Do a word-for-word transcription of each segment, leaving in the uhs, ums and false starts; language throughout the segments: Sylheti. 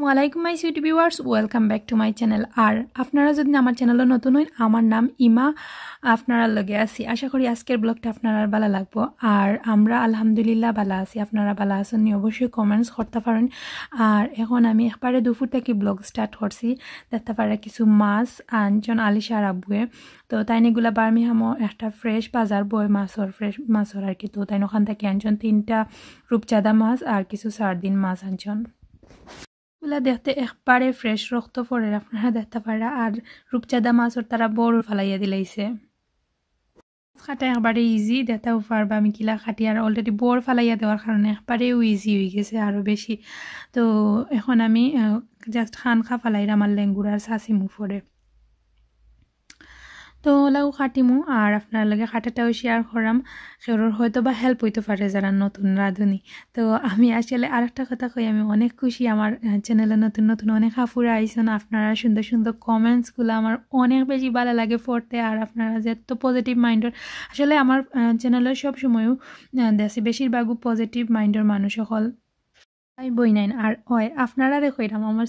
ওয়ালাইকুম my sweet viewers, welcome back to my channel। আর আপনারা যদি আমার চ্যানেলে নতুন হইন, আমার নাম ইমা, আপনারার লগে আছি। আশা করি আজকের ব্লগটা আপনারার ভালা লাগবো। আর আমরা আলহামদুলিল্লাহ ভালা আছি, আপনারা ভালা আছইন নি? অবশ্যই কমেন্টস করতা পারইন। আর এখন আমি একবারে দুপুর থাকি ব্লগ স্টার্ট করছি। দেখতা পাররা কিছু মাছ আনছইন আলিশার আব্বুয়ে। তো তাইন ইগুলা বার্মিংহামো একটা ফ্রেশ বাজার বয় মাছর, ফ্রেশ মাছর আর কি। তো তাইন ওখান থাকি আনছইন তিনটা রূপচাঁদা মাছ আর কিছু সার্ডিন মাছ আনছইন। ইগুলা দেখতে একবারে ফ্রেশ, রক্ত পড়ের, আপনারা দেখতা পাররা। আর রূপচাঁদা মাছর তারা বড় ফালাইয়া দিলাইছে। কাটা একবারে ইজি, দেখতাউ পারবা আমি কিলা কাটি। আর অলরেডি বড় ফালাইয়া দেওয়ার কারণে একবারেউ ইজি অইগেছে আরও বেশি। তো এখন আমি জাস্ট খান খা ফালাইরাম আর লেঙ্গুর আর চাচিমু পরে। তো অলাউ কাটিমু আর আপনারার লগে কাটাটাও শেয়ার করাম। কেউরর হয়তো বা হেল্প অইতো পারে যারা নতুন রাঁধুনি। তো আমি আসলে আরেকটা কথা কই, আমি অনেক খুশি আমার চ্যানেলে নতুন নতুন অনেক আফুরা আইছইন। আপনারার সুন্দর সুন্দর কমেন্টসগুলা আমার অনেক বেশি ভালা লাগে পড়তে। আর আপনারা যে এত পজিটিভ মাইন্ডর, আসলে আমার চ্যানেলে সব সময়ও দেখি বেশিরভাগও পজিটিভ মাইন্ডর মানুষ অকল। ভাই বইনাইন আর অয় আপনারারে কইরাম, আমার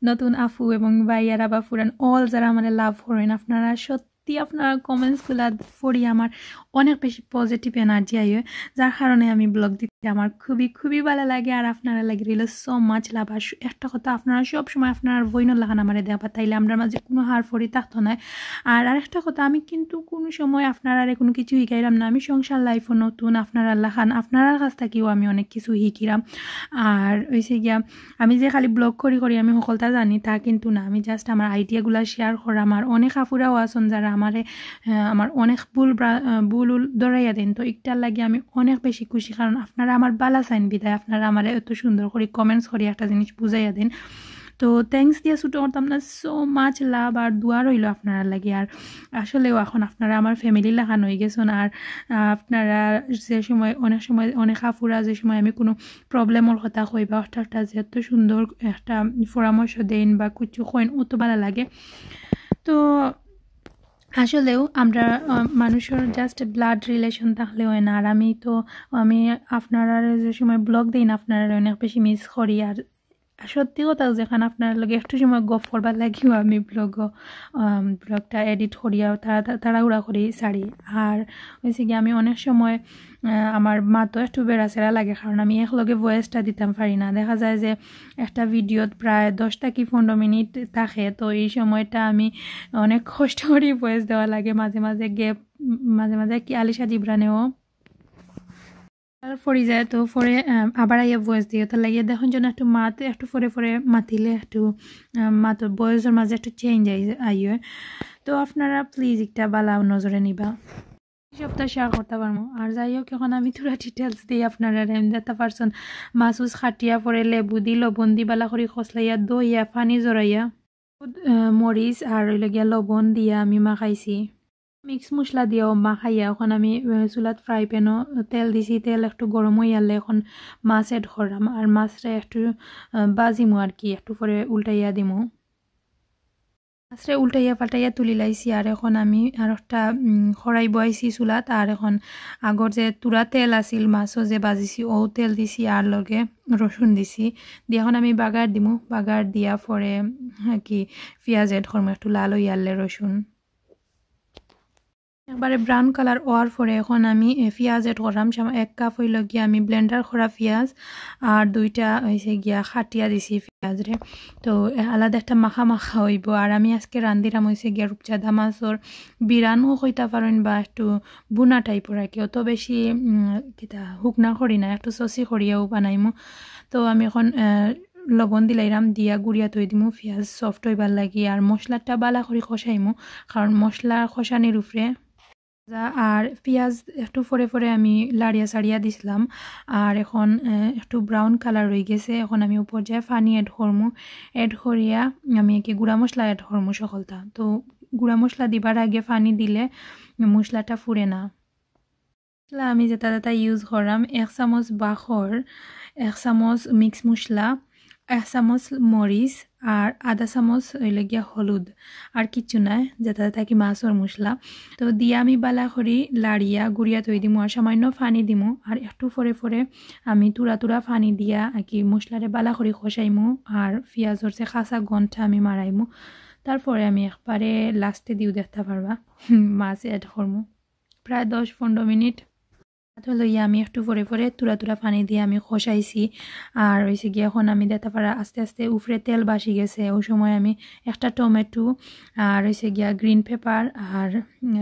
নতুন আফু এবং ভাইয়ারা বা পুরান অল যারা আমারে লাভ করইন, আপনারা সত্যি আপনারার কমেন্টসগুলা পড়ি আমার অনেক বেশি পজিটিভ এনার্জি আইয়ে, যার কারণে আমি ব্লগ দিতে আমার খুবই খুবই ভালা লাগে। আর আপনারার লাগি রইলো so much love। আর একটা কথা, আপনারা সব সময় আপনারার বইনর লাখান আমারে দেখবা, তাইলে আমরার মাঝে কুনু হার ফরি থাকতো নায়। আর আরেকটা কথা, আমি কিন্তু কুনু সময় আপনারারে কুনু কিছু হিকাইরাম না, আমি সংসার লাইফও নতুন, আপনারার লাখান, আপনারার কাছ থাকিও আমি অনেক কিছু হিকিরাম। আর অইছে গিয়া আমি যে খালি ব্লগ করি করি আমি হকলতা জানি তা কিন্তু না, আমি জাস্ট আমার আইডিয়াগুলা শেয়ার করাম। আর অনেক আফুরাও আছইন যারা আমারে আমার অনেক ভুল ভুল ধরাইয়া দেইন, তো ইকটার লাগি আমি অনেক বেশি খুশি, কারণ আপনারা আমার ভালা চাইন বিদায় আপনারা আমারে এত সুন্দর করি কমেন্টস করি একটা জিনিস বুঝাইয়া দেইন। তো থ্যাঙ্কস দিয়া ছুটো করতাম না, so much love আর দোয়া রইলো আপনারার লাগি। আর আসলেও এখন আপনারা আমার ফ্যামিলি লাখান অইগেছইন। আর আপনারা যে সময় অনেক সময় অনেক আফুরা যে সময় আমি কুনু প্রবলেমর কথা কই বা একটা একটা যে এত সুন্দর একটা পরামর্শ দেইন বা কিছু কইন, অত ভালা লাগে। তো আসলেও আমরা মানুষর জাস্ট ব্লাড রিলেশন থাকলে অয় না। আর আমি তো আমি আপনারারে যে সময় ব্লগ দেই না, আপনারারে অনেক বেশি মিস করি। আর সত্যি কথা যেখান আপনারার লগে একটু সময় গপ করবার লাগিও আমি ব্লগ ব্লগটা এডিট করিয়া তাড়াহুড়া করি ছাড়ি। আর অইছে কি আমি অনেক সময় আমার মাতো একটু বেড়াছেড়া লাগে, কারণ আমি একলগে ভয়েসটা দিতাম পারি না। দেখা যায় যে একটা ভিডিওত প্রায় দশ থাকি পনেরো মিনিট থাকে, তো এই সময়টা আমি অনেক কষ্ট করি ভয়েস দেওয়া লাগে, মাঝে মাঝে গ্যাপ, মাঝে মাঝে কি আলিশা জিবরানেও পড়ি যায়, তো পরে আবার আইয়া ভয়েস দিও। তার লাগিয়া দেখইন যেন একটু মাত একটু পরে পরে মাতিলে একটু মাতো ভয়েসর মাঝে একটু চেঞ্জ আইয়ে। তো আপনারা প্লিজ একটা ভালা নজরে নিবা। সবটা শেয়ার করতাম পারমু। আর যাই হোক, এখন আমি থুড়া ডিটেলস দেই আপনারারে। আমি দেখতা পারছইন মাছ উছ কাটিয়া পরে লেবু দি, লবণ দি, ভালা করি খসলাইয়া, ধইয়া, পানি ঝরাইয়া, মরিচ আর অইলো গিয়া লবণ দিয়া আমি মাখাইছি। মিক্স মশলা দিয়াও মাখাইয়া এখন আমি চুলাত ফ্রাই প্যানও তেল দিছি। তেল একটু গরম অইয়ালে এখন মাছ এড কররাম। আর মাছরে একটু বাজিমু আর কি, একটু পরে উল্টাইয়া দিমু। মাছরে উল্টাইয়া পাল্টাইয়া তুলিলাইছি। আর এখন আমি আর একটা কড়াই বওয়াইছি চুলাত। আর এখন আগর যে তুরা তেল আছিল মাছও যে বাজিছি, অউ তেল দিছি আর লগে রসুন দিছি। দি এখন আমি বাগার দিমু। বাগার দিয়া পরে কি পিয়াজ এড করমু, একটু লাল অইয়ালে রসুন। একবারে ব্রাউন কালার অওয়ার পরে এখন আমি পিয়াজ এড কররাম। এক কাপ অইলো গিয়া আমি ব্লেন্ডার করা পিয়াজ আর দুইটা অইছে গিয়া কাটিয়া দিছি পিয়াজরে। তো আলাদা একটা মাখা মাখা অইবো। আর আমি আজকে রান্ধিরাম অইছে গিয়া রূপচাঁদা মাছর বিরানও কইতা পারইন বা একটু বুনা টাইপর আর কি, অত বেশি কিতা হুকনা করি না, একটু সসি করিয়াও বানাইমু। তো আমি এখন লবণ দিলাইরাম, দিয়া গুড়িয়া থই দিমু পিয়াজ সফট অইবার লাগি। আর মশলাটা ভালা করি কষাইমু, কারণ মশলা কষানির উপরে। আর পিয়াজ একটু পরে পরে আমি লাড়িয়া চাড়িয়া দিছলাম। আর এখন একটু ব্রাউন কালার অইগেছে। এখন আমি উপর যায় পানি এড করমু। এড করিয়া আমি একে গুঁড়া মশলা এড করমু সকলতা। তো গুঁড়া মশলা দিবার আগে পানি দিলে মশলাটা ফুড়ে না। মশলা আমি যেটা যেটা ইউজ কররাম, এক চামচ বাখর, এক চামচ মিক্স মশলা, এক চামচ মরিচ, আর আধা চামচ অইলো গিয়া হলুদ, আর কিচ্ছু নাই, যেটা থাকি মাছর মশলা। তো দিয়া আমি বালা করি লাড়িয়া গুড়িয়া থই দিমু, আর সামান্য পানি দিমু, আর একটু পরে পরে আমি তুরা তুরা পানি দিয়া আর কি মশলারে বালা করি কষাইমু, আর পিয়াজর যে কাঁচা গন্ধটা আমি মারাইমু। তারপরে আমি একবারে লাস্টে দিও দেখতা পারবা মাছ অ্যাড করমু। প্রায় দশ পনেরো মিনিট তো লইয়া আমি একটু পরে পরে তুরা তুরা পানি দিয়া আমি কষাইছি। আর অইছে গিয়া এখন আমি দেখতা পাররা আস্তে আস্তে উপরে তেল বাসি গেছে। ওই সময় আমি একটা টমেটো আর অইছে গিয়া গ্রিন পেপার আর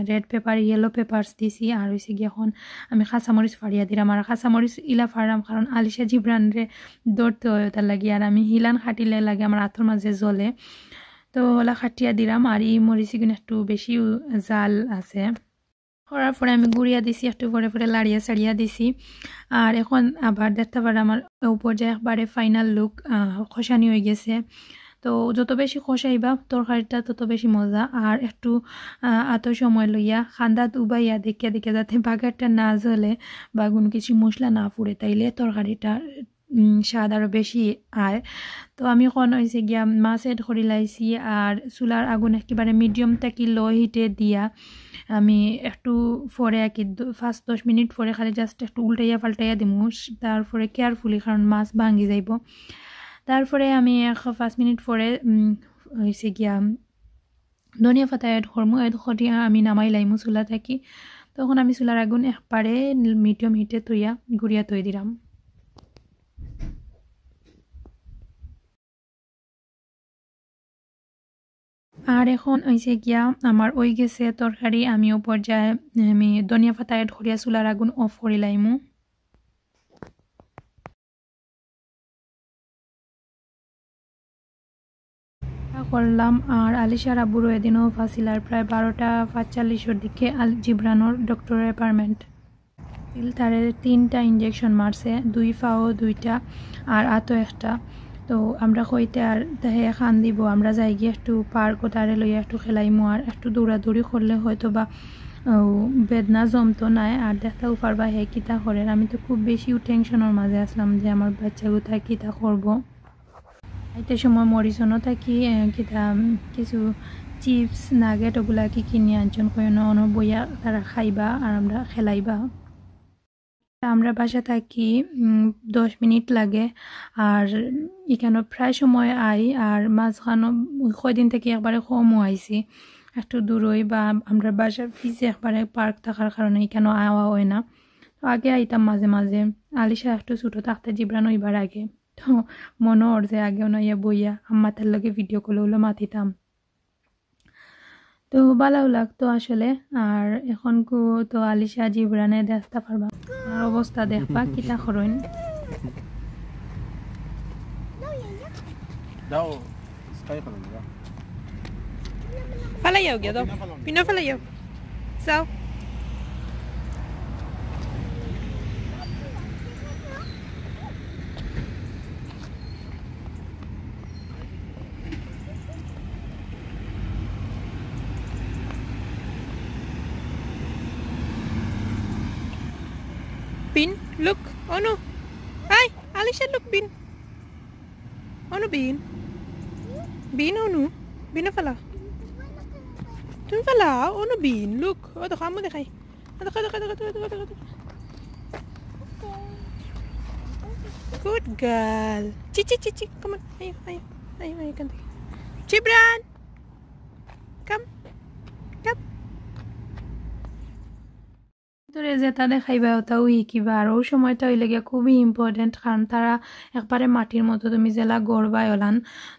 রেড পেপার, ইয়েলো পেপারস দিছি। আর অইছে গিয়া এখন আমি কাঁচামরিচ ফাড়িয়া দিলাম। আর কাঁচামরিচ ইলা ফাড়লাম কারণ আলিশা জিবরানরে ধরতে হয় ওটার লাগি। আর আমি হিলান কাটিলে লাগে আমার আতর মাঝে জ্বলে, তো ওলা কাটিয়া দিলাম। আর ই মরিচ ইগুন একটু বেশি ঝাল আছে। করার পরে আমি গুড়িয়া দিছি, একটু পরে পরে লাড়িয়া চাড়িয়া দিছি। আর এখন আবার দেখতা পাররা আমার উপর যে একবারে ফাইনাল লুক কষানি হয়ে গেছে। তো যত বেশি কষাইবা তরকারিটা তত বেশি মজা। আর একটু আহ, অত সময় লইয়া কান্দাত উবাইয়া দেখিয়া দেখিয়া যাতে বাগারটা না জ্বলে বা কোনো কিছু মশলা না পুড়ে, তাইলে তরকারিটা উম, স্বাদ আরও বেশি আয়। তো আমি এখন অইছে গিয়া মাছ অ্যাড করি লাইছি, আর চুলার আগুন একেবারে মিডিয়াম থাকি লো হিটে দিয়া আমি একটু পরে আর কি দ- পাঁচ দশ মিনিট পরে খালি জাস্ট একটু উল্টাইয়া পাল্টাইয়া দিমু। তারপরে কেয়ারফুলি, কারণ মাছ ভাঙি যাইব। তারপরে আমি এক পাঁচ মিনিট পরে উম, অইছে গিয়া ধনিয়া পাতা অ্যাড করমু। অ্যাড করি আমি নামাই লাইমু চুলা থাকি। তখন আমি চুলার আগুন একবারে মিডিয়াম হিটে থইয়া গুড়িয়া থই দিলাম। আর এখন অইছে গিয়া আমার অই গেছে তরকারি। আমি ও পর্যায়ে আমি ধনিয়া পাতা অ্যাড করিয়া চুলার আগুন অফ করি লাইমু। করলাম। আর আলিশার আব্বুরও এদিনও ফাঁসিলার প্রায় বারোটা পাঁচচল্লিশর দিকে আল জিবরানোর ডক্টরের অ্যাপয়েন্টমেন্ট। তিল তারে তিনটা ইঞ্জেকশন মারছে, দুই পাও দুইটা আর আতো একটা। তো আমরা কইতে আর দেহে খান দিব, আমরা যাই গিয়ে একটু পার্কও তারে লইয়া একটু খেলাইমু, আর একটু দৌড়াদৌড়ি করলে হয়তো বা ও, বেদনা জমতো নায়। আর দেখতাও পারবা হে কিতা করের। আমি তো খুব বেশি টেনশনের মাঝে আসলাম যে আমার বাচ্চাগুতা কিতা করব। আইতে সময় মরিজনও থাকি এ, কিতা উম, কিছু চিপস নাগেট ওগুলা কি কিনে আনছন কইন, অনো বইয়া তারা খাইবা আর আমরা খেলাইবা। তা আমরা বাসা থাকি উম, দশ মিনিট লাগে। আর এখানে প্রায় সময় আই, আর মাঝখানো কয়দিন থাকি একবারে কমও আইছি। একটু দূরই বা আমরা বাসার পিছে একবারে পার্ক থাকার কারণে এখানে আওয়া হয় না। তো আগে আইতাম মাঝে মাঝে, আলিশা একটু ছোটো থাকতে জিবরান অইবার আগে। তো মনো অর যে আগে অনো আইয়া বইয়া আম্মা তার লগে ভিডিও কল হলো মাতিতাম। তো ভালাও লাগতো আসলে। আর এখন কু তো আলিশা জিবরানে দেখতা পারবা, আর অবস্থা দেখবা কিতা করইন। দাও, স্কাই কালার দাও। ফালাই যাও গিয়া, দাও। পিনো ফালাই যাও। যাও। Bean, look. Oh no. Hi, Alisha, look, Bean. Oh no, Bean. Bean, oh no. Bean, fala. Tun fala, oh no, Bean. Look. Oh, the kamu de kai. Ada, ada, ada, ada, ada, ada, ada. Good girl. Chi, chi, chi, chi. Come on. Ayo, ayo. Ayo, ayo, come. Gibran. Come. Come. ধরে যেটা দেখাইবা ওটাও শিখিবা। আর ওই সময়টা হইলে গিয়া খুবই ইম্পর্টেন্ট, কারণ তারা একবারে মাটির মতো, তুমি জেলা গড়বায় ওলান।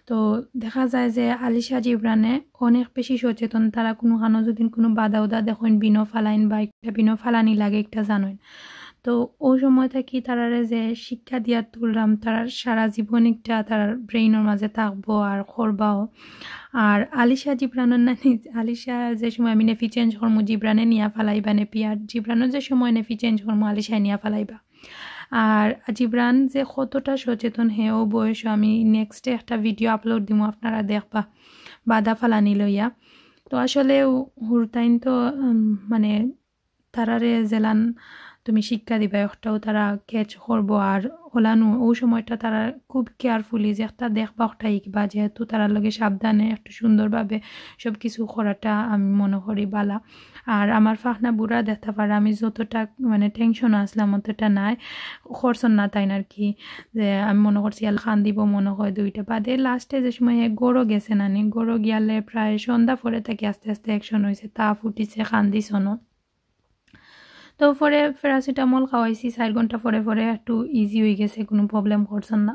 তো দেখা যায় যে আলিশা জিবরানে অনেক বেশি সচেতন, তারা কোনো কানো যদি কোনো বাধা উদা দেখইন, বিনো ফালাইন বা একটা বিনো ফালানি লাগে একটা জানইন। তো ওই সময় থাকি তারারে যে শিক্ষা দিয়া তুললাম, তারার সারা জীবন একটা তারার ব্রেইনর মাঝে থাকবো আর করবাও। আর আলিশা জিবরানর নানি, আলিশা যে সময় আমি নেপি চেঞ্জ করমু, জিবরানে নিয়া ফালাইবা নেপি, আর জিবরানর যে সময় নেপি চেঞ্জ করমু, আলিশায় নিয়া ফালাইবা। আর জিবরান যে কতটা সচেতন হে, ও বয়সে আমি নেক্সটে একটা ভিডিও আপলোড দিমু, আপনারা দেখবা বাধা ফালানি লইয়া। তো আসলে ও হুরতাইন তো উম, মানে তারারে জেলান তুমি শিক্ষা দিবা, একটাও তারা ক্যাচ করবো আর ওলানো, ওই সময়টা তারা খুব কেয়ারফুলি যে একটা দেখবা, একটা ইকবা, যেহেতু তারার লগে সাবধানে একটু সুন্দরভাবে সব কিছু করাটা আমি মনে করি বালা। আর আমার ফাখনা বুড়া দেখতা পারা, আমি যতটা মানে টেনশন আসলাম অতটা নাই, খরচন না তাই না আর কি। যে আমি মনে করছি আল খান দিব মনে হয় দুইটা বাদে, লাস্টে যে সময় এক গরো গেছে নানি, গরো গিয়ালে প্রায় সন্ধ্যা পরে থাকি আস্তে আস্তে অ্যাকশন হয়েছে, তা ফুটিছে, খান দিছনো। তো পরে প্যারাসিটামল খাওয়াইছি, চার ঘন্টা পরে পরে একটু ইজি হয়ে গেছে, কোনো প্রবলেম করছেন না।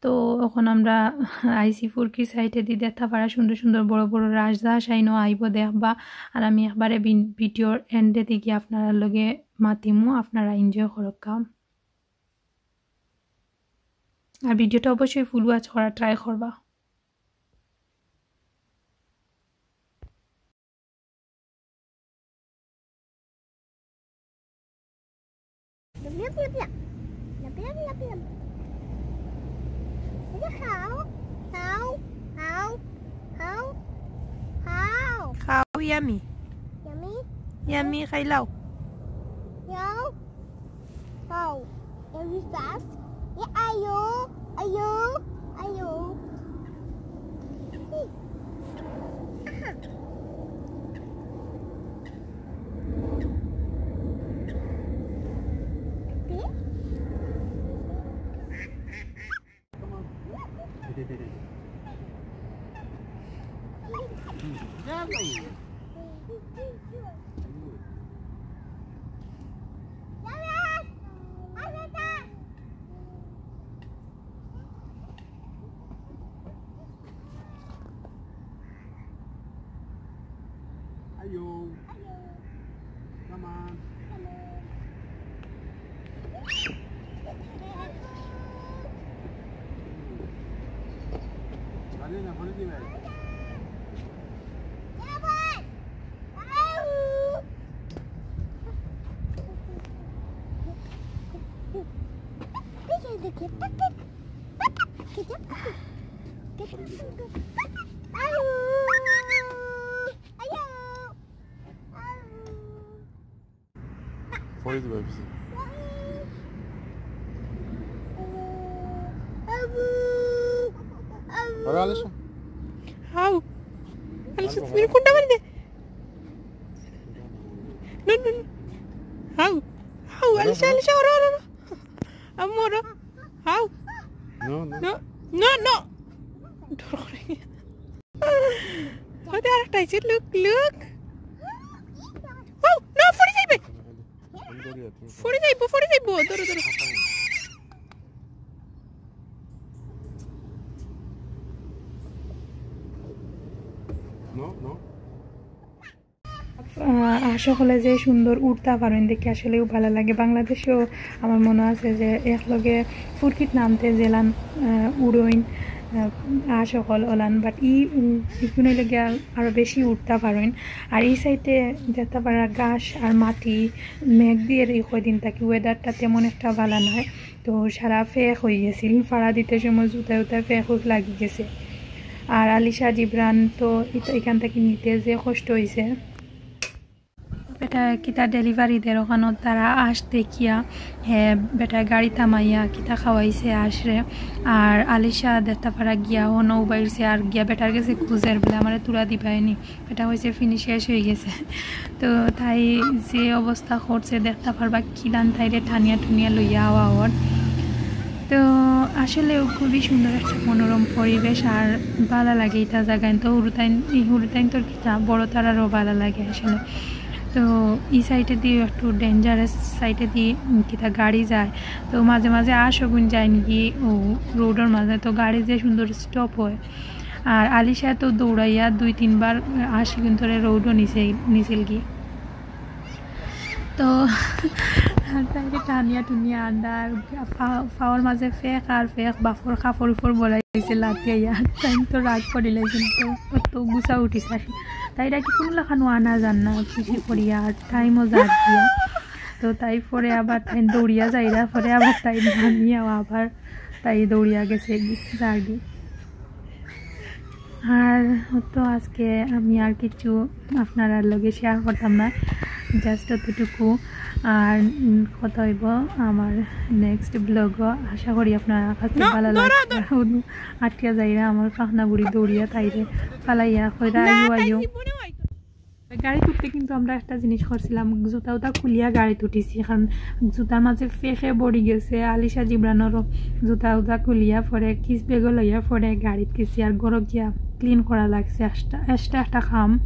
তো এখন আমরা আইসি ফুরকির সাইডে দি দেখতা পারা সুন্দর সুন্দর বড় বড় রাজহাঁস আইনো আইব দেখবা। আর আমি একবারে ভিডিওর এন্ডে দিকে আপনারা লগে মাতিমু, আপনারা এনজয় করক্কা। আর ভিডিওটা অবশ্যই ফুল ওয়াচ করা ট্রাই করবা। How? How? How? How? How yummy. Yummy? Yummy, খাইলাও। Yo. How? Are we fast? Yeah, ayo, ayo, ayo. Aha. Ayo. Come on. পড়ে দিবা পিছে। আরে আলিশা। হাউ। আলিশা, তুমি কোনটা বাড়ি দে? No, no, no. হাউ। হাউ, আলিশা, আলিশা, ওরো, ওরো, ওরো। আম্মু, ওরো। হাউ। No, no. No, no, no. ডর করে। ওদের আরেকটা আছে, look, look. ও, না, পড়ে যাইবে। পড়ে যাইবো, পড়ে যাইবো। ধরো, ধরো। No, no. আহ, হাঁস অকলে যে সুন্দর উড়তা পারইন দেখি আসলেও ভালা লাগে। বাংলাদেশেও আমার মনো আছে যে একলগে ফুরকিত নামতে যেলান, আহ, উড়ইন, আহ, হাঁস অকল ওলান, but ই, উম, ইগুন অইলে গিয়া আরো বেশি উড়তা পারইন। আর ই সাইডে দেখতা পারা ঘাস আর মাটি, মেঘ দিয়ের ই কয়দিন থাকি, weatherটা তেমন একটা ভালা নায়। তো সারা ফেক অই গেছিল, ফাড়া দিতে সময় জুতা উতা ফেক লাগি গেছে। আর আলিশা জিবরান তো ইত-, ইখান থাকি নিতে যে কষ্ট অইছে। বেটা কিতা delivery দের ওখানো তারা হাঁস দেখিয়া, হে বেটা গাড়ি থামাইয়া কিতা খাওয়াইছে হাঁসরে। আর আলিশা দেখতা পারা গিয়া অনো উবাইছে আর গিয়া বেটার গেছে খুঁজের বলে, "আমারে তুরা দিবায়নি।" বেটা কইছে ফিনি শেষ অই গেছে। তো তাই যে অবস্থা করছে দেখতা পারবা, কিলান তাইরে টানিয়া টুনিয়া লইয়া আওয়া ওর। তো আসলেও খুবই সুন্দর একটা মনোরম পরিবেশ, আর ভালা লাগে ইতা জাগাইন। তো হুরুতাইন, ই হুরুতাইন তোর কিতা বড় তারারও ভালা লাগে আসলে। তো ই সাইডে দি একটু dangerous সাইডে দি, উম, কিতা গাড়ি যায়, তো মাঝে মাঝে হাঁস অগুন যায় নাকি ও রোডর মাঝে, তো গাড়ি যে সুন্দর stop হয়। আর আলিশা তো দৌড়াইয়া দুই তিনবার হাঁস কিন্তু রোডও নিছে, নিছিল কি। তো তাইরে টানিয়া টুনিয়া আন্দার ফা-, ফাওর মাঝে ফেক আর ফেক, বাফর কাপড় উপর বলাই দিছে লাতিয়াইয়া। তাই তো রাগ করিলে কিন্তু অত গুছা উঠিছে। তাই ডাকি কোনো লাখানো আনা যান না, খুশি করিয়া আর টাইমও যার দিয়া। তো তাই পরে আবার তাই দৌড়িয়া যাইরা, পরে আবার তাই নামিয়া আবার তাই দৌড়িয়া গেছে গি, যার গি। আর তো আজকে আমি আর কিছু আপনারার লগে শেয়ার করতাম না, just অতটুকু। আর উম, কথা অইবো আমার নেক্সট ব্লগও। আশা করি আপনার কাছে ভালা লাগছে। আটকিয়া যাইরা আমার পাখনা বুড়ি দৌড়িয়া তাইরে ফালাইয়া কইরা, "আইও, আইও।" গাড়িত উঠতে কিন্তু আমরা একটা জিনিস করছিলাম, জুতা উতা খুলিয়া গাড়িত উঠিছি, কারণ জুতার মাঝে ফেকে পড়ি গেছে। আলিশা জিবরানরও জুতা উতা খুলিয়া পরে কিস ব্যাগও লইয়া পরে গাড়িত গেছি, আর ঘরো গিয়া ক্লিন করা লাগছে, এক্সট্রা এক্সট্রা একটা কাম।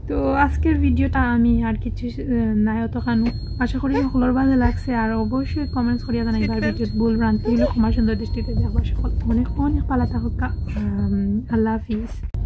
তো আজকের ভিডিওটা আমি আর কিছু, আহ, নাই অত খানু। আশা করি সকলর ভালা লাগছে, আর অবশ্যই কমেন্টস করিয়া জানাইবা ভিডিওত ভুল ভ্রান্তি অইলে ক্ষমা সুন্দর দৃষ্টিতে দেখবা। সকল অনেক অনেক ভালা থাকউক্কা। আম, আল্লাহ হাফিজ।